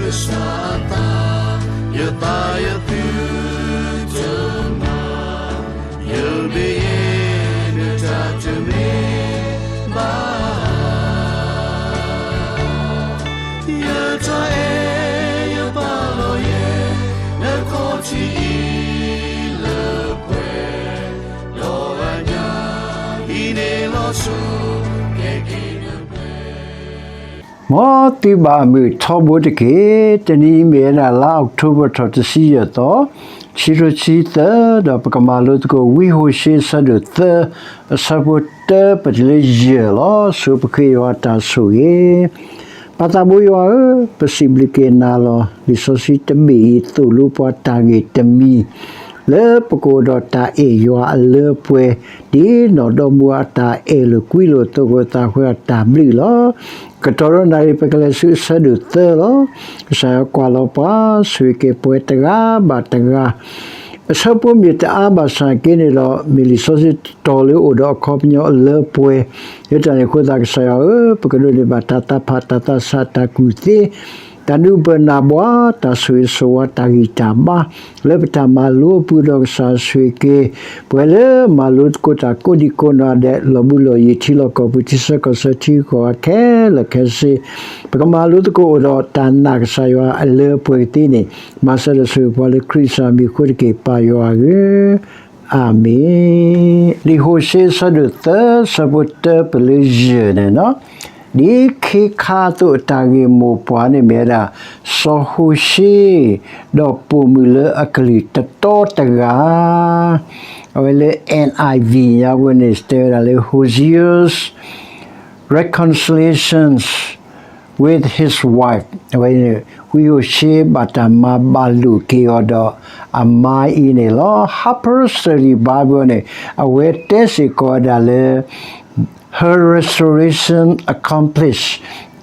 ကစၢ်အသး, ယသးယသုတမၤ, ယမ့ၢ်ယဲနတၢ်တမ့ၢ် ဘၣ်, ယတၢ်အဲၣ်ယပာ်လီၤယဲ နခီၣ်ထံးအံၤလၢပှဲၤ, ဒီးအညၣ်အံၤန့ၣ်လီၤဆိ ကဲက့ၤနပှဲၤ. မ်သုဘၣ်မုာ်ထီဘိတက့ၢ်. တနံၤအံၤမ့ၢ်ဝဲဒၣ်လါအီးကထိဘၢၣ်ထီၣ်တဆံယဲၢ်သီ, ခံကထိခံဆံသၢ, ဒီးပကမၤလိသကိးဝံဟိၤၡ့အဆၢဒိၣ်သၢ, အဆၢဖိတၢပတုၤလၢယဲၢ်လီၤ. ဆိပဃ့ယွၤတၢ်ဆိၣ်ဂ့ၤ. ပၢ်သးဘိယွၤဧၢ, ပစံးဘျုးက့ၤနၤလီၤ. လံာ်စီဆှံတဘ့ၣ်အံၤသိၣ်လိပှၤတၢ်ဂ့ၢ်တမံၤ လၢပကအိၣ်ဒီးတၢ်အဲၣ်ယွၤအလၢပှဲၤ, ဒ်နီၢ်ဒီမါအတၢ်အဲၣ်လိာ်ကွံလိာ်အသိး သးဃဲအတၢ်ဘျုးလီၤ. ကတီၢ်ဒီးနၣ်ရံၣ် ပကလဲၤဆူအဆၢဒိၣ်သၢလီၤ. ကစၢ်ယွၤကွၢ်လီၤပှၤ, ဆိၣ်ဂ့ၤက့ၤပှၤတဂၤဘၣ်တဂၤ. အဆၢဖိမ့ၢ်တအါဘၣ်ဆၣ်က့န့ၣ်ဒီး မ့ၢ်လံာ်စီဆှံတတီၤလၢအိၣ်ဒီးအခီပညီအလၢပှဲၤ, လၢတၢ်န့ၣ်အဃိသတး ကစၢ်ယွၤဧၢ, ပကဒိးန့ၢ်ဘၣ်တၢ်သးဖး တၢ်သးဆး တၢ်ကူၣ်သ့, တၢ်ဒုးဘၢၣ်နၢ်ဘှါ, တၢ်ဆိၣ်ဂ့ၤဆိၣ်ဝါ, တၢ်ဂံၢ်တၢ်ဘါ, လၢပတၢ်မၤလိအပူၤဒီး ကစၢ်ဆိၣ်ဂ့ၤက့ၤ ပှၤလၢမၤလိသကိးတၢ်ကိးဒံကိးနီၢ်ဒဲး လီၤဘှံးလီၤယံၤ ထံလီၢ်ကီၢ်ပူၤ ထံဆၢကီၢ်ဆၢ ထံဂုၤကီၢ်ဂၤခဲလၢာ်ခဲဆ့, ပကမၤလိသကိးအိၣ်ဒီးတၢ်နာ်ကစၢ်ယွၤအလၢပှဲၤကသ့န့ၣ်, မၤစၢၤဒီးဆိၣ်ဂ့ၤပှၤလၢခရံာ်ကစၢ်မံၤအဃိတက့ၢ် ပၢ်ယွၤဧၢ, အၤမ့ၣ်. လံာ်ဟိၤၡ့အဆၢဒိၣ်သၢ အဆၢဖိတၢပတုၤလၢယဲၢ်န့ၣ်လီၤ. ဒ်ခ့ခါအသိးအတၢ်ဂ့ၢ်မိၢ်ပှၢ်န့ၣ်မ့ၢ်ဝဲဒၣ် စီၤဟိၤၡ့ ဒီးပိာ်မုၣ်လၢအကလုၢ်တတီတဂၤ, အဝဲလၢ N I V ညါပူၤန့ၣ် တဲဝဲဒၣ်လၢ Hosea's reconciliations with his wife အဝဲန့ၣ် ဝံဟိၤၡ့ဘၣ်တၢ်မၤဘၣ်လိာ်က့ၤအီၤဒီးအမါအံၤန့ၣ်လီၤ. Harper's Study Bible န့ၣ် အဝဲတဲစ့ၢ်ကီးဝဲဒၣ်လၢ her restoration accomplished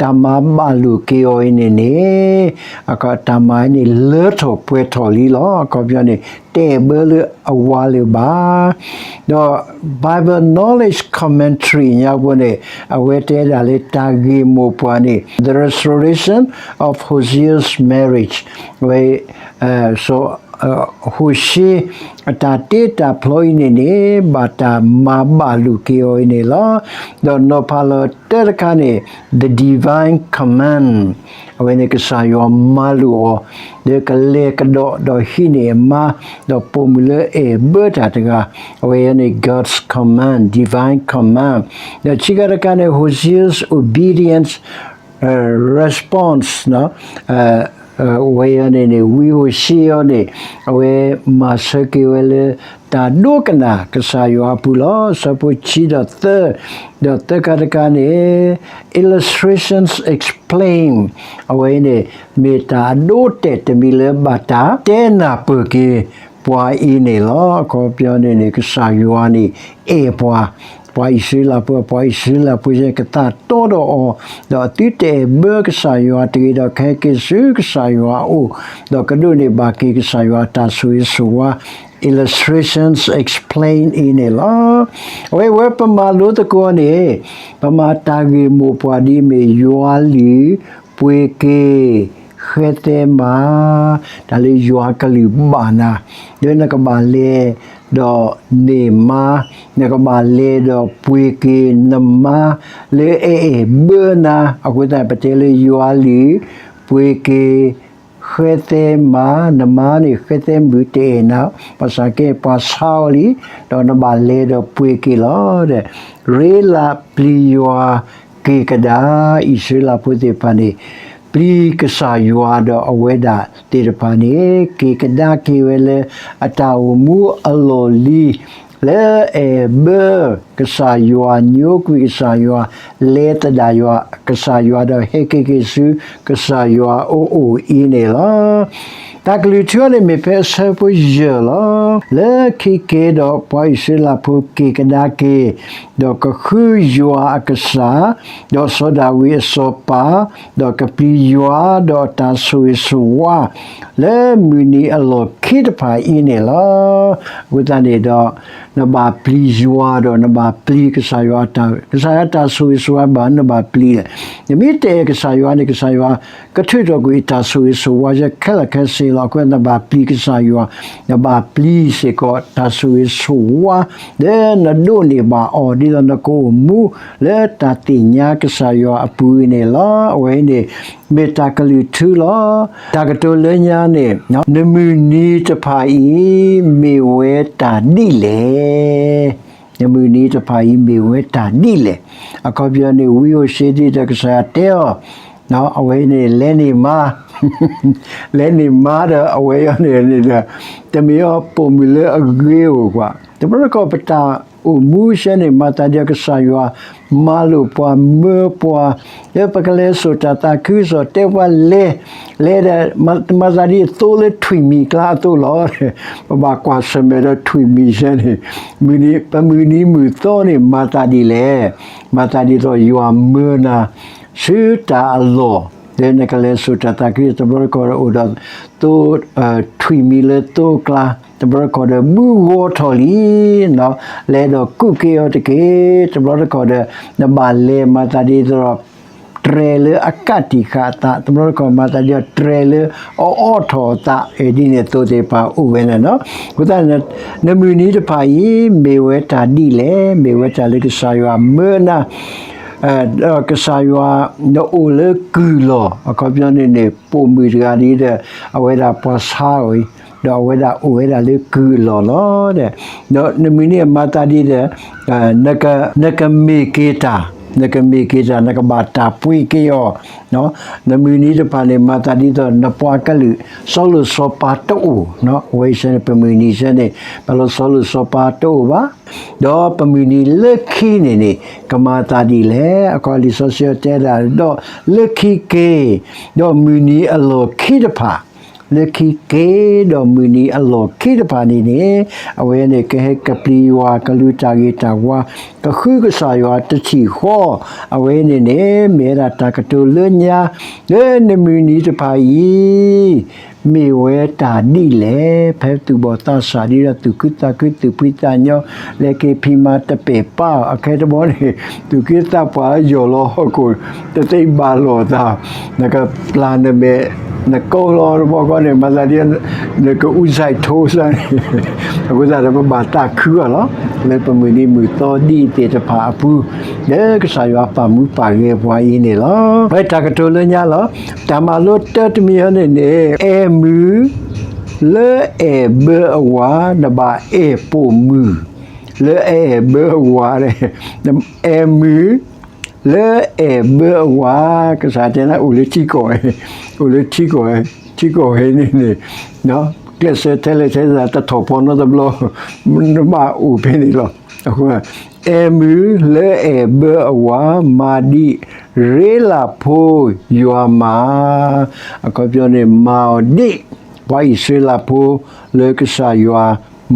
တၢ်မၤဘၣ်လိာ်က့ၤအီၤအံၤန့ၣ်န့ၣ် အတၢ်မၤအံၤန့ၣ် လၢထီၣ်ပှဲၤထီၣ်လံလီၤ. အခီပညီန့ၣ် တအဲၣ်ဘၢလၢအဝၤလၢၤဘၣ်. ဒီး Bible Knowledge Commentary ညါပူၤန့ၣ် အဝဲတဲဒၣ်လၢတၢ်ဂ့ၢ်မိၢ်ပှၢ်န့ၣ် the restoration of Hosea's marriage အဝဲ ဟိၤၡ့ အတၢ်တ့တၢ်ဖျီအံၤန့ၣ်န့ၣ် ဘၣ်တၢ်မၤဘၣ်လိာ်က့ၤအီၤအံၤန့ၣ်လီၤ. ဒီးနီၤဖးလီၤတၢတခါန့ၣ် the divine command အဝဲန့ၣ်ကစၢ်ယွၤမၤလိာ်အီၤ လၢကလဲၤကဒီးဒီးဟံးန့ၢ်အမါ ဒီးပိာ်မုၣ်လၢအအဲၣ်ဘၢတၢ်တဂၤ အဝဲန့ၣ် God's command, divine command ဒီးခံခါတခါန့ၣ် Hosea's obedience response ဝဲအံၤန့ၣ်န့ၣ် ဝံဟိၤၡ့အံၤန့ၣ် အဝဲမၤဆၢက့ၤဝဲလၢ တၢ်ဒိကနၣ်ကစၢ်ယွၤအပူၤလီၤ. အဆၢဖိခံဒီးသၢ ဒီးသၢခါတခါန့ၣ် illustrations explain အဝဲအံၤန့ၣ် မ့ၢ်တၢ်အဒိအတဲာ်တမံၤလၢဘၣ်တၢ်တဲနၢ်ပၢၢ်က့ၤပှၤအံၤန့ၣ်လီၤ. အခီပညီန့ၣ်န့ၣ် ကစၢ်ယွၤန့ၣ် အဲၣ်ပှၤ, ပှၤအံၣ်စရ့လးဖိ, ပှၤအံၣ်စရ့လးဖိကသးတီဒီးအီၤ, ဒီးအသုတအဲၣ်ဘၢကစၢ်ယွၤတဂ့ၤဒီး ကဟဲက့ၤဆူကစၢ်ယွၤအအိၣ်, ဒီးကဒိးန့ၢ်ဘၣ်က့ၤကစၢ်ယွၤအတၢ်ဆိၣ်ဂ့ၤဆိၣ်ဝါ illustrations explain အံၤန့ၣ်လီၤ. အဝဲဝဲပမၤလိသကိးန့ၣ် ပမၤတၢ်ဂ့ၢ်မိၢ်ပှၢ်ဒ်အမ့ၢ် ယွၤလံာ်ပှ့ၤက့ၤ ဃဲသဲမၤ, တၢ်လၢယွၤကလုၢ်ဘၣ်နၤ, လၢနကဘၣ်လဲၤဒီးန့ၢ်မါ, နကဘၣ်လဲၤဒီးပှ့ၤက့ၤနမါ လၢအအဲၣ်ဘၢနၤ, အဃိသတး ပတဲလၢယွၤလံာ် ပှ့ၤက့ၤ ဃဲသဲမၤ, နမါန့ၣ် ဃဲသဲမုၣ်တအဲၣ်နၤ, ဘၣ်ဆၣ်က့ ပှၤဆါအီၤလံ, ဒီးနဘၣ်လဲၤဒီးပှ့ၤက့ၤလီၤ. ရ့လးပျံၤယွၤက့ၤကဒါ, အံၣ်စရ့လးဖိသ့ၣ်တဖၣ်န့ၣ် ပျံၤကစၢ်ယွၤဒီးအဝဲဒၣ်သ့ၣ်တဖၣ်န့ၣ် က့ၤကဒါက့ၤဝဲလၢ အတၢ်အိၣ်မူအလီၢ်လံၤ လၢအအဲၣ်ဘၢကစၢ်ယွၤ, ညိကွံာ်ကစၢ်ယွၤ, လဲၤသဒၣ်ယွၤ, ကစၢ်ယွၤဒီး ဟဲက့ၤက့ၤဆူကစၢ်ယွၤအအိၣ်အံၤန့ၣ်လီၤ. တၢ်ကလုၢ်ထူန့ၣ်မ့ၢ်ဖဲအဆၢဖိယဲၢ်လီၤ. လၢခံက့ၤဒီး ပှၤအံၣ်စရ့လးဖိက့ၤကဒါက့ၤ, ဒီးကဃုယွၤအကစၢ်, ဒီးစီၤဒၤဝံးအစီၤပၤ, ဒီးကပျံၤယွၤ, ဒီးအတၢ်ဆိၣ်ဂ့ၤဆိၣ်ဝါ လၢမုၢ်နံၤအလီၢ်ခံတဖၣ်အံၤန့ၣ်လီၤ. အဃိသတးန့ၣ်ဒီး နဘၣ်ပျံၤယွၤဒီးနဘၣ် ပျံၤကစၢ်ယွၤတၢ်, ကစၢ်ယွၤတၢ်ဆိၣ်ဂ့ၤဆိၣ်ဝါဘၣ်နဘၣ်ပျံၤလဲၣ်. နမ့ၢ်တအဲၣ်ကစၢ်ယွၤန့ၣ် ကစၢ်ယွၤကထုးထီၣ်ကွံာ်တၢ်ဆိၣ်ဂ့ၤဆိၣ်ဝါယဲခဲလၢာ်ခဲဆ့လီၤ. အဃိနဘၣ်ပျံၤကစၢ်ယွၤ, နဘၣ်ပျံၤစ့ၢ်ကီးတၢ်ဆိၣ်ဂ့ၤဆိၣ်ဝါ လၢနဒိးန့ၢ်ဘၣ်အီၤ ဒ်သိးနကအိၣ်မူလၢတၢ်သ့ၣ်ညါကစၢ်ယွၤအပူၤအံၤန့ၣ်လီၤ. အဝဲအံၤန့ၣ် မ့ၢ်တၢ်ကလုၢ်ထူလီၤ. တၢ်ကတိၤလၢညါန့ၣ် နမုၢ်နံၤတဖၣ်အံၤ မ့ၢ်ဝဲတၢ်ဒ်လဲၣ်. နမုၢ်နံၤတဖၣ်အံၤ မ့ၢ်ဝဲတၢ်ဒ်လဲၣ်. အခီပညီန့ၣ် ဝံဧိၤၡ့ဒ်ဒီးကစၢ်ယွၤတဲအီၤ, အဝဲအံၤန့ၣ် လဲၤန့ၢ်မါ, လဲၤန့ၢ်မါဒီးအဝဲအံၤန့ၣ်ဒီး တမ့ၢ်အီၤပိာ်မုၣ်လၢအဂ့ၤဧိၤကွၢ်, တဘျီတခီၣ်ပတၢ်အိၣ်မူဆဲန့ၣ် မၤသးဒ်အီၤကစၢ်ယွၤ မၤလိာ်ပှၤမၢပှၤ လၢပကလဲၤစိာ်တၢ်သးခုကစီၣ် တဲပှၤလဲၤ, လဲၤဒီး မၤသးဒ်အသိလၢထွံၣ်မံၤကျါအသိးလီၤ. ပဘၣ်ကွၢ်ဆၢၣ်မဲာ်ဒီးထွံၣ်မံၤဆဲန့ၣ် ပမုၢ်နံၤမုၢ်သီန့ၣ် မၤသးဒ်လဲၣ်. မၤသးဒ်သိးယွၤမၢနၤ ဆူတၢ်အလီၢ် လၢနကလဲၤစိာ်တၢ်သးခု တဘျီတခီၣ်ဒီးအိၣ်ဒီးသိ ထွံၣ်မံၤလၢသိကျါ, တဘျီတခီၣ်ဒီးဘုဂီၤထီၣ်လံ, လဲၤဒီးကူးက့ၤအီၤတက့ၢ်. တဘျီတခီၣ်ဒီး နဘၣ်လဲၤမၤသးဒ်သိး တြဲၤလၢအကးတံာ်ဃာ်အသး, တဘျီတခီၣ်မၤသးဒ်သိးတြဲၤလၢအအိးထီၣ်အသး, ဒ်န့ၣ်အသိးသ့ၣ်တဖၣ်အိၣ်ဝဲန့ၣ်လီၤ. အဃိသတး နမုၢ်နံၤတဖၣ်အံၤ မ့ၢ်ဝဲတၢ်ဒ်လဲၣ်, မ့ၢ်ဝဲတၢ်လၢကစၢ်ယွၤမၢနၤ ဒီးကစၢ်ယွၤ နအိၣ်လၢကုၢ်လီၢ်, အခီပညီန့ၣ်န့ၣ် ပိာ်မုၣ်တဂၤဒ်ဒီး အဝဲဒၣ်ပှၤဆါအီၤအံၤ, ဒီးအဝဲဒၣ်အိၣ်ဝဲဒၣ်လၢကုၢ်အလီၢ်လီၤ. ဒီးနမုၢ်နံၤအမၤသးဒ်ဒီး နကမ့ၢ်က့ၤတၢ်, နကမ့ၢ်က့ၤတၢ် နကဘၣ်တၢ်ပှ့ၤက့ၤအီၤ, နမုၢ်နံၤတဖၣ်န့ၣ် မၤသးဒ်သိး နပှၤကလုာ် စီၤလိၤစီၤပၤတအိၣ်, အဝဲဆဲန့ၣ် ပမုၢ်နံၤဆဲန့ၣ် ပလီၤစီၤလိၤစီၤပၤတအိၣ်ဘၣ်, ဒီးပမုၢ်နံၤလၢခံန့ၣ်န့ၣ် ကမၤသးဒ်လဲၣ်. အခီလံာ်စီဆှံတဲဒၣ် ဒီးလၢခံက့ၤ ဒီးမုၢ်နံၤအလီၢ်ခံတဖၣ်, လၢခံက့ၤ ဒီးမုၢ်နံၤအလီၢ်ခံတဖၣ်န့ၣ်န့ၣ် အဝဲန့ၣ်ကဟဲကပျံၤယွၤ ကလူၤတၢ်ဂ့ၤတၢ်ဝါ ကဃုကစၢ်ယွၤတထံၣ်ဃီ, အဝဲန့ၣ်န့ၣ် မ့ၢ်ဝဲဒၣ်တၢ်ကတိၤလၢညါ လၢနမုၢ်နံၤတဖၣ်အံၤ မ့ၢ်ဝဲတၢ်ဒ်လဲၣ်. ဖဲသူၣ်ဘီၣ်သးစၢ်ဒ်ဒီးသူၣ်ခုသးခု သူၣ်ဖှံသးညီ လဲၤက့ၤဖံးမၤတပ့ၢ်ပာ်အီၤ အခဲတဘီန့ၣ် သူၣ်က့သးပှၢ်ယီၢ်လီၤဟီၣ်ခိၣ် တသ့ဘၣ်လိာ်သး, နကပျၢ်နမဲာ် နကိးလီၤတဘျီဃီန့ၣ် မၤသးဒ် နကအူစဲးထိစၢ်န့ၣ်, အဃိသတးဒီးပဘၣ်သးခုအီၤလီၤ. လၢပမုၢ်နံၤမုၢ်သီဒ်အံၤသ့ၣ်တဖၣ်အပူၤ လၢကစၢ်ယွၤပာ်မူပာ်ဂဲၤပှၤအံၤန့ၣ်လီၤ. ဝဲတၢ်ကတိၤလၢညါလီၤ. တၢ်မၤလိတၢတမံၤအံၤန့ၣ်န့ၣ် အဲၣ်မုၢ် လၢအဲၣ်ဘၢအဝၤ နဘၣ်အဲၣ်ပိာ်မုၣ် လၢအအဲၣ်ဘၢအဝၤ, အဲၣ်မုၢ် လၢအဲၣ်ဘၢအဝၤ, ကစၢ်တဲနၤအိၣ်လၢထံကီၢ်, အိၣ်လၢထံကီၢ်, ထံကီၢ်ဝဲန့ၣ်န့ၣ် ကျဲးစၢးထဲလဲၣ်ထဲသး တထီၣ်ဖီနီတဘျီ နဘၣ်အိၣ်ဖဲန့ၣ်လီၤ. အဃိ အဲၣ်မုၢ်လၢအဲၣ်ဘၢအဝၤ မၤဒ်ရ့လးဖိယွၤမၤ, အခီပညီန့ၣ် မၤအီၤဒ် ပှၤအံၣ်စရ့လးဖိ လၢကစၢ်ယွၤ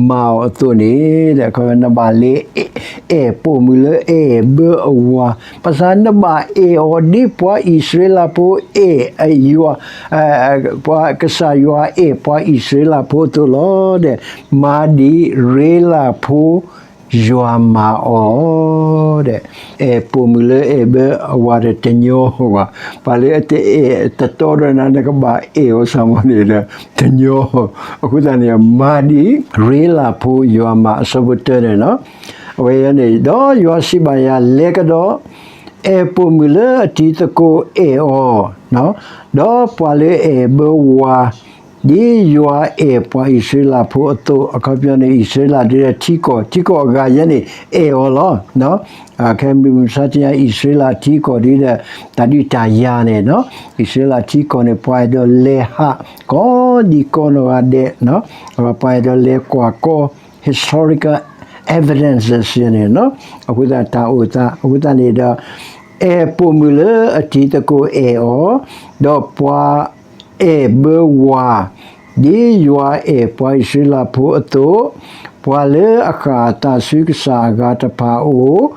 မၤအီၤအသိးန့ၣ် အခီပညီ နဘၣ်လဲၤ အဲၣ်ပိာ်မုၣ်လၢအဲၣ်ဘၢအဝၤ, ဘၣ်ဆၣ်နဘၣ်အဲၣ်အီၤဒ်ပှၤအံၣ်စရ့လးဖိအဲၣ်ယွၤ, ပှၤကစၢ်ယွၤအဲၣ်ပှၤအံၣ်စရ့လးဖိအသိးလီၤ. မၤဒ်ရ့လးဖိ ယွၤမၤအီၤ အဲၣ်ပိာ်မုၣ်လၢအဲၣ်ဘၢအဝၤဒီးတညီဘၣ်. ပှၤလၢအတအဲၣ်တတီဒီးနၤ နကဘၣ်အဲၣ်အီၤစ့ၢ်မီၤန့ၣ်ဒီး တညီ. အဃိသတးန့ၣ် မၤဒ်ရ့လးဖိယွၤမၤ အဆၢဖိတၢန့ၣ်လီၤ. အဝဲန့ၣ် ဒီးယွၤစံးဘၣ်ယၤ, လဲၤကဒီး အဲၣ်ပိာ်မုၣ်လၢအတံၤသကိးအဲၣ်အီၤ, ဒီးပှၤလၢအအဲၣ်ဘၢဝၤ ဒ်ယွၤအဲၣ်ပှၤအံၣ်စရ့လးဖိအသိး, အခီပညီန့ၣ် အံၣ်စရ့လးဒ်ဒီးထံကီၢ်, ထံကီၢ်အဂၤယဲန့ၣ် အဲၣ်အီၤလီၤ. ခဲမုၢ်မဆါတနံၤ အံၣ်စရ့လးထံကီၢ်ဒ်ဒီး တၢ်ဒုးတၢ်ယၤန့ၣ်, အံၣ်စရ့လးထံကီၢ်န့ၣ် ပှၤအဲၣ်ဒိးလဲၤဟး ကိးဒံကိးနီၢ်ဂၤဒဲး, ပှၤအဲၣ်ဒိးလဲၤကွၢ်ကီ historical evidences န့ၣ်, အဃိသတးတၢ်အိၣ်သး, အဃိသတးန့ၣ်ဒီး အဲၣ်ပိာ်မုၣ်လၢအတံၤသကိးအဲၣ်အီၤ, ဒီးပှၤ အဲၣ်ဘၢဝၤ, ဒ်ယွၤအဲၣ်ပှၤအံၣ်စရ့လးဖိအသိး, ပှၤလၢအဃၣ်အသးဆူကစၢ်အဂၤတဖၣ်အအိၣ်,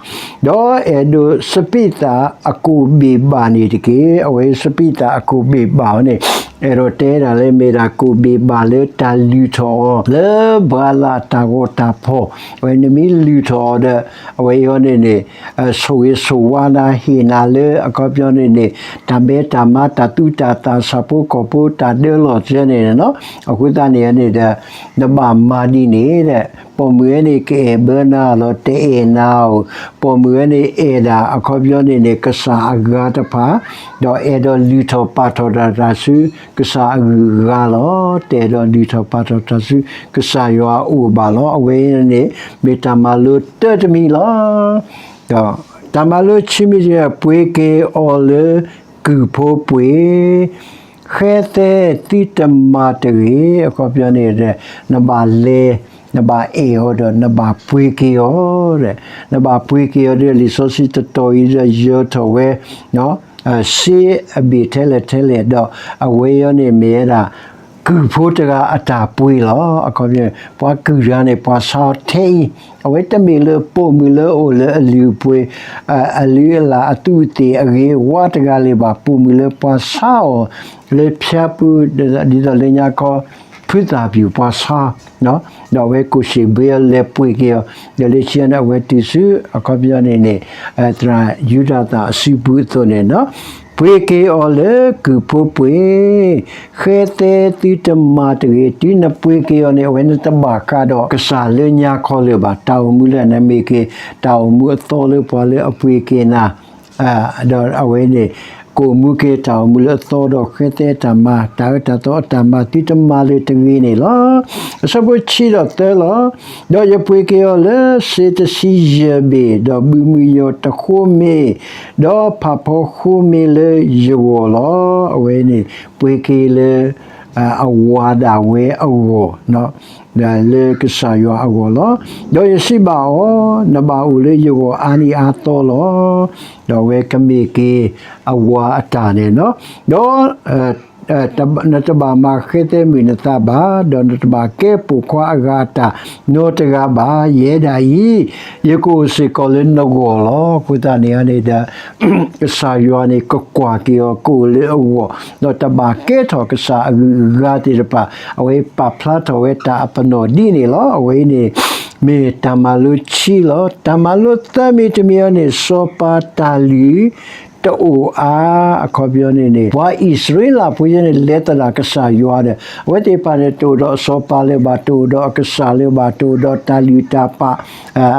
ဒီးအဲၣ်ဒိးစပံးသၣ်အကိၣ်ဘ့ၣ်ဘၣ်န့ၣ်တက့ၢ်. အဝဲစပံးသၣ်အကိၣ်ဘ့ၣ်ဘၣ်အီၤန့ၣ် အဲၣ်ဒိးတဲဒၣ်လၢမ့ၢ်ဒၣ်ကိၣ်ဘ့ၣ်ဘၣ်လၢတၢ်လုၢ်ထီၣ်အီၤ လၢဘၤလးအတၢ်ဂီၤတၢ်ဖီၣ်, အဝဲနမ့ၢ်လုၢ်ထီၣ်အီၤဒီး အဝဲအံၤန့ၣ်န့ၣ် ဆိၣ်ဂ့ၤဆိၣ်ဝါနၤဟ့ၣ်နၤလၢအခီပညီန့ၣ်န့ၣ် တၢ်မဲတၢ်မါတၢ်သူတၢ်သၣ်ဆၣ်ဖိကီၢ်ဖိတၢ်ဒၢလီၢ်တၢ်န့ၣ်လီၤ. အဃိသတးန့ၣ်န့ၣ်ဒီး နဘၣ်မၤဒ်န့ၣ်ဒီး ပိာ်မုၣ်ဝဲန့ၣ်ကအဲၣ်ဘၢနၤလီၤ တအဲၣ်နၤဧိၤ, ပိာ်မုၣ်ဝဲန့ၣ်အဲၣ်ဒၣ်အခီပညီန့ၣ်န့ၣ် ကစၢ်အဂၤတဖၣ်, ဒီးအဲၣ်ဒိးလုၢ်ထီၣ်ပာ်ထီၣ်တၢ်တၢ်ဆူ ကစၢ်အဂုၤအဂၤလီၤ. တအဲၣ်ဒိးလုၢ်ထီၣ်ပာ်ထီၣ်တၢ်ဆူ ကစၢ်ယွၤအအိၣ်ဘၣ်လီၤ. အဝဲန့ၣ် မ့ၢ်တၢ်မၤလိတၢတမံၤလီၤ. ဒီးတၢ်မၤလိခံမံၤတမံၤ ပှ့ၤက့ၤအီၤလၢကုၢ်ဖိပှ့ၤ, ဃဲသဲသုတမၤတဂ့ၤ, အခီပညီန့ၣ် နဘၣ်လဲၤ နဘၣ်အဲၣ်အီၤဒီး နဘၣ်ပှ့ၤက့ၤအီၤ, နဘၣ်ပှ့ၤက့ၤအီၤဒီး လံာ်စီဆှံတတီၤအံၤဒီးယၢၤထီၣ်ဝဲ စ့အဘ့ၣ်ထဲလဲၣ်ထဲလဲၣ်ဒီး အဝဲအံၤန့ၣ်မ့ၢ်ဝဲဒၣ် ကုၢ်ဖိတဂၤအတၢ်ပှ့ၤလီၤ. အခီပညီ ပှၤကုၢ်တဂၤန့ၣ် ပှၤဆါအီၤထဲအံၤ, အဝဲတမ့ၢ်လၢပိာ်မုၣ်လၢအအိၣ်လၢအလုၢ်အပှ့ၤ အလုၢ်အလၢ်အသူးအသ့ၣ်အဂ့ၤဝါတဂၤလၢၤဘၣ်, ပိာ်မုၣ်လၢပှၤဆါအီၤလၢဖၠါပူၤ ဒ်သိးလၢညါခီ ဖုသၣ်ပျူၢ်ပှၤဆါ ဒီးအဝဲကိၣ်ဆံၣ်ဘှ့အီၤလဲၤပှ့ၤက့ၤအီၤ, ဒီးလၢခံန့ၣ် အဝဲတုၤဆူ အခီပညီန့ၣ်န့ၣ် သရၣ်ယူဒၤသၣ်အစုပူၤအသိးန့ၣ်လီၤ. ပှ့ၤက့ၤအီၤလၢကုၢ်ဖိပှ့ၤ, ဃဲသဲသုတမၤတဂ့ၤ, တုၤနပှ့ၤက့ၤအီၤန့ၣ် အဝဲနတဘၣ်ဃးဒီးကစၢ်လၢညါခီလၢၤဘၣ်, တၢ်အိၣ်မူလၢနမ့ၢ်က့ၤ တၢ်အိၣ်မူအသီလၢပှၤလၢအပှ့ၤက့ၤနၤ ဒီးအဝဲန့ၣ် ကအိၣ်မူက့ၤတၢ်အိၣ်မူလၢအသီဒီးဃဲသဲတၢ်မၤ တၢ်အၢတၢ်သီအတၢ်မၤသုတမၤလၢၤတဂ့ၤန့ၣ်လီၤ. အဆၢဖိဆံဒီးသၢလီၤ. ဒီးယပှ့ၤက့ၤအီၤလၢစ့တဆံယဲၢ်ဘ့ၣ်, ဒီးဘုမုၢ်ယီၢ်တဃိမ့ၢ်, ဒီးဖးဖီဃိမ့ၢ်လၢယဂီၢ်လီၤ. အဝဲန့ၣ် ပှ့ၤက့ၤလၢ အဝၤဒၣ်ဝဲအဂီၢ် လၢကစၢ်ယွၤအဂီၢ်လီၤ. ဒီးယစံးဘၣ်အီၤ, နဘၣ်အိၣ်လၢယဂီၢ်အါနံၣ်အါသီလီၤ. ဒီးအဝဲကမ့ၢ်က့ၤအဝၤအတၢ်န့ၣ်လီၤ. ဒီး နတဘၣ်မၤဃဲသဲမုၢ်နသးဘၣ်, ဒီးနတဘၣ်ကဲပိာ်ခွါအဂၤအတၢ်နီတဂၤဘၣ်, ယဲဒၣ်အံၤ ယကအိၣ်စ့ၢ်ကီးလၢနဂီၢ်လီၤ. အဃိသတးန့ၣ်န့ၣ်ဒီး ကစၢ်ယွၤန့ၣ် ကကွၢ်က့ၤအီၤကအိၣ်လၢအဂီၢ်, ဒီးတဘၣ်ကဲထီၣ်ကစၢ်အဂုၤအဂၤသ့ၣ်တဖၣ်, အဝဲပာ်ဖျါထီၣ်ဝဲတၢ်အပနီၣ်ဒ်န့ၣ်လီၤ. အဝဲအံၤန့ၣ် မ့ၢ်တၢ်မၤလိခံလီၤ. တၢ်မၤလိသၢမံၤတမံၤအံၤန့ၣ် စီၤပၤတၢ်လုၢ် တအိၣ်အါ, အခီပညီန့ၣ်န့ၣ် ပှၤအံၣ်စရ့လးဖိယဲန့ၣ် လဲၤသဒၣ်ကစၢ်ယွၤဒီး အဝဲသ့ၣ်တဖၣ်န့ၣ် တအိၣ်ဒီးအစီၤပၤလၢၤဘၣ်, တအိၣ်ဒီးအကစၢ်လၢၤဘၣ်, တအိၣ်ဒီးတၢ်လုၢ်တၢ်ပာ်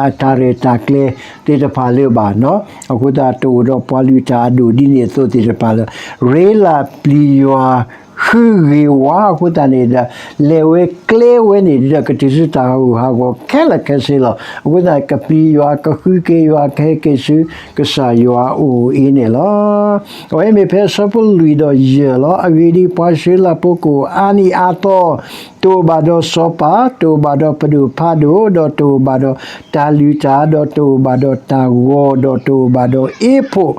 အတၢ်ရဲၣ်တၢ်ကျဲၤသ့ၣ်တဖၣ်လၢၤဘၣ်, အဃိသတး တအိၣ်ဒီးပှၤလုၢ်တၢ်အဒိၣ်ဒ်န့ၣ်အသိးသ့ၣ်တဖၣ်လၢ ရ့လးပျံၤယွၤ ဃုဂ့ၤဝါအဃိသတးန့ၣ်ဒီး လဲၤဝဲကျဲဝဲန့ၣ်ဒီး ကတုၤဆူတၢ်ဟးဂူာ်ဟးဂီၤခဲလၢာ်ခဲဆ့လီၤ. အဃိသတး ကပျံၤယွၤ ကဃုက့ၤယွၤ ကဟဲက့ၤဆူ ကစၢ်ယွၤအအိၣ်အံၤန့ၣ်လီၤ. အဝဲမ့ၢ်ဖဲအဆၢဖိလွံၢ်ဒီးယဲၢ်လီၤ. အဂ့ၢ်ဒ်အံၤ, ပှၤအံၣ်စရ့လးဖိကအိၣ်အါနံၣ်အါသီ, တအိၣ်ဘၣ်ဒီးစီၤပၤ, တအိၣ်ဘၣ်ဒီးပဒိၣ်ဖးဒိၣ်, ဒီးတအိၣ်ဘၣ်ဒီးတၢ်လုၢ်တၢ်အၢ, ဒီးတအိၣ်ဘၣ်ဒီးတၢ်ဂီၤ, ဒီးတအိၣ်ဘၣ်ဒီးအ့ဖိး,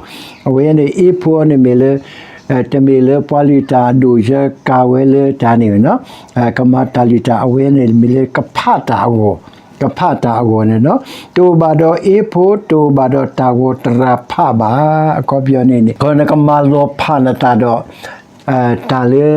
အဝဲန့ၣ် အ့ဖိးန့ၣ်မ့ၢ်လၢ တမ့ၢ်လၢပှၤလုၢ်တၢ်အဒိၣ်ဆၢကၤဝဲလၢတၢ်န့ၣ်, ကမၤတၢ်လုၢ်တၢ်အၢ အဝဲန့ၣ်မ့ၢ်လၢကဖးတၢ်အဂီၢ်, ကဖးတၢ်အဂီၢ်န့ၣ်လီၤ. တအိၣ်ဘၣ်ဒီးအ့ဖိး, တအိၣ်ဘၣ်ဒီးတၢ်ဂီၤတရၤဖးဘၣ်. အခီပညီန့ၣ်န့ၣ် နကမၤလီၤဖးနသးဒီး တၢ်လၢ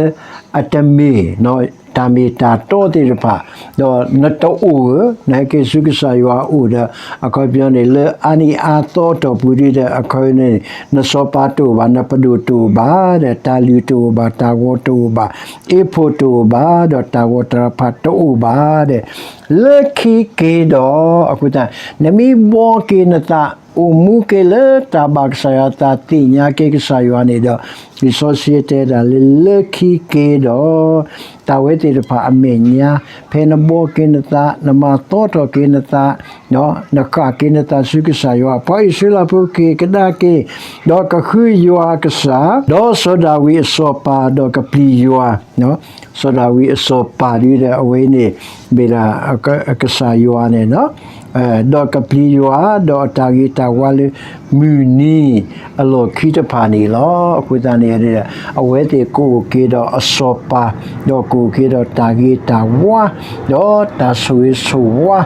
အတမ့ၢ် တၢ်မ့ၢ်တၢ်တီသ့ၣ်တဖၣ်, ဒီးနတအိၣ်ဧၢ, နဟဲက့ၤဆူကစၢ်ယွၤအအိၣ်ဒီး အခီပညီန့ၣ် လၢအါနံၣ်အါသီအတီၢ်ပူၤဒ်ဒီး အခီပညီန့ၣ် နစီၤပၤတအိၣ်ဘၣ်, နပဒိၣ်တအိၣ်ဘၣ်, ဒီးတၢ်လုၢ်တအိၣ်ဘၣ်, တၢ်ဂီၤတအိၣ်ဘၣ်, အ့ဖိးတအိၣ်ဘၣ်, ဒီးတၢ်ဂီၤတရၤဖးတအိၣ်ဘၣ်ဒီး လၢခံက့ၤဒီး အဃိသတး နမ့ၢ်ဘှီက့ၤနသး အိၣ်မူက့ၤလၢတၢ်ဘၣ်ကစၢ်ယွၤအသး သ့ၣ်ညါက့ၤကစၢ်ယွၤန့ၣ်ဒီး လံာ်စီဆှံတဲဒၣ်လၢ လၢခံက့ၤဒီး တၢ်ဝဲသ့ၣ်တဖၣ်အမဲာ်ညါ ဖဲနဘှီက့ၤနသး နမၤသီထီၣ်က့ၤနသး နဃၣ်က့ၤနသးဆူကစၢ်ယွၤ, ပှၤအံၣ်စရ့လးဖိက့ၤကဒါက့ၤ ဒီးကဃုယွၤအကစၢ်, ဒီးစီၤဒၤဝံးအစီၤပၤ ဒီးကပျံၤယွၤ, စီၤဒၤဝံးအစီၤပၤဒ်ဒီး အဝဲန့ၣ် မ့ၢ်ဒၣ်ကစၢ်ယွၤန့ၣ်လီၤ. ဒီးကပျံၤယွၤ ဒီးအတၢ်ဂ့ၤတၢ်ဝါလၢမုၢ်နံၤအလီၢ်ခံတဖၣ်န့ၣ်လီၤ. အဃိသတးန့ၣ် အဝဲသ့ၣ်ကအိၣ်က့ၤဒီးအစီၤပၤ, ဒီးကအိၣ်က့ၤဒီးတၢ်ဂ့ၤတၢ်ဝါ, ဒီးတၢ်ဆိၣ်ဂ့ၤဆိၣ်ဝါ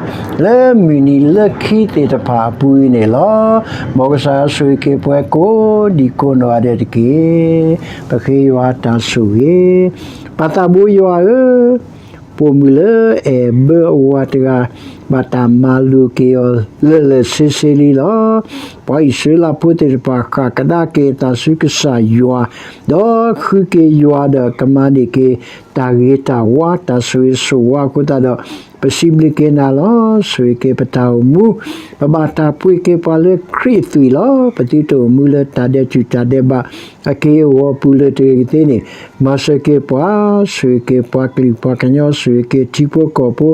လၢမုၢ်နံၤလၢခံသ့ၣ်တဖၣ်အပူၤအံၤန့ၣ်လီၤ. မ်ကစၢ်ယွၤဆိၣ်ဂ့ၤက့ၤပှၤကိးဒံကိးနီၢ်ဂၤဒဲးတက့ၢ်. ပဃ့ယွၤတၢ်ဆိၣ်ဂ့ၤ, ပၢ်သးဘိယွၤဧၢ, ပိာ်မုၣ်လၢအဲၣ်ဘၢအဝၤတဂၤ ဘၣ်တၢ်မၤလိာ်က့ၤအီၤလၢာ်လၢာ်ဆ့ဆ့လံလီၤ. ပှၤအံၣ်စရ့လးဖိသ့ၣ်တဖၣ်ဃၣ်ကဒါက့ၤအသးဆူကစၢ်ယွၤ, ဒီးဃုက့ၤယွၤဒီးကမၤန့ၢ်က့ၤ တၢ်ဂ့ၤတၢ်ဝါ တၢ်ဆိၣ်ဂ့ၤဆိၣ်ဝါအဃိသတးဒီး ပစံးဘျုးက့ၤနၤလီၤ. ဆိၣ်ဂ့ၤက့ၤပတၢ်အိၣ်မူ, ပဘၣ်တၢ်ပှ့ၤက့ၤပှၤလၢခရံာ်အသွံၣ်လီၤ. ပသုတအိၣ်မူလၢတၢ်ဒဲးတူၢ်တၢ်ဒဲးဘး အက့ၢ်အဂီၤပူၤလၢတဂ့ၤကသ့န့ၣ်, မၤစၢၤက့ၤပှၤ, ဆိၣ်ဂ့ၤက့ၤပှၤကလုာ်ပှၤကညီ, ဆိၣ်ဂ့ၤက့ၤထံဖိကီၢ်ဖိ,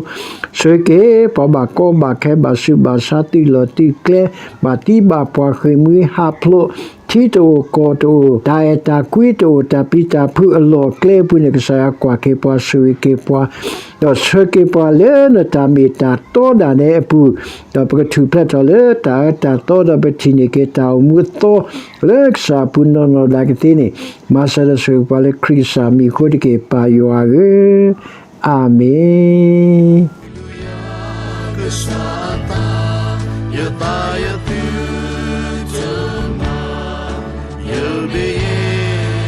ဆိၣ်ဂ့ၤက့ၤပှၤဘၣ်ကီဘၣ်ခဲ ဘၣ်ဆူးဘၣ်ဆါ သုးလီၢ်သုးကျဲ, ဘၣ်သံဘၣ်ပှၢ် ဃ့ၢ်မှံဟးဖျိး, ထံတအိၣ်ကီၢ်တအိၣ်, တၢ်အဲၣ်တၢ်ကွံတအိၣ်, တၢ်ပျံၤတၢ်ဖုးအလီၢ်အကျဲအပူၤန့ၣ် ကစၢ်ယွၤကွၢ်က့ၤပှၤ ဆိၣ်ဂ့ၤက့ၤပှၤ ဒီးဆှၢက့ၤပှၤလၢနတၢ်မ့ၢ်တၢ်တီဒၣ်နဲအပူၤ, ဒီးပကထူၣ်ဖျဲးထီၣ်လၢတၢ်အၢတၢ်သီ ဒီးပထံၣ်န့ၢ်က့ၤတၢ်အိၣ်မူအသီ လၢကစၢ်အပူၤနီၢ်နီၢ်ဒၣ်ကသ့န့ၣ်, မၤစၢၤဒီးဆိၣ်ဂ့ၤပှၤလၢခရံာ်ကစၢ်မံၤအဃိတက့ၢ် ပၢ်ယွၤဧၢ, အၤမ့ၣ်. ကစၢ်အသး, ယသးယသုတမၤ, ယမ့ၢ်ယဲ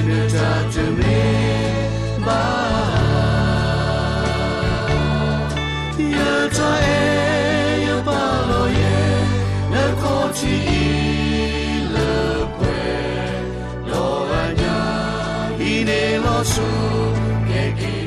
နတၢ်တမ့ၢ်ဘၣ်, ယတၢ်အဲၣ်ယပာ်လီၤယဲ, နခီၣ်ထံးအံၤလၢပှဲၤ, ဒီးအညၣ်အံၤန့ၣ်လီၤဆီ, ကဲက့ၤ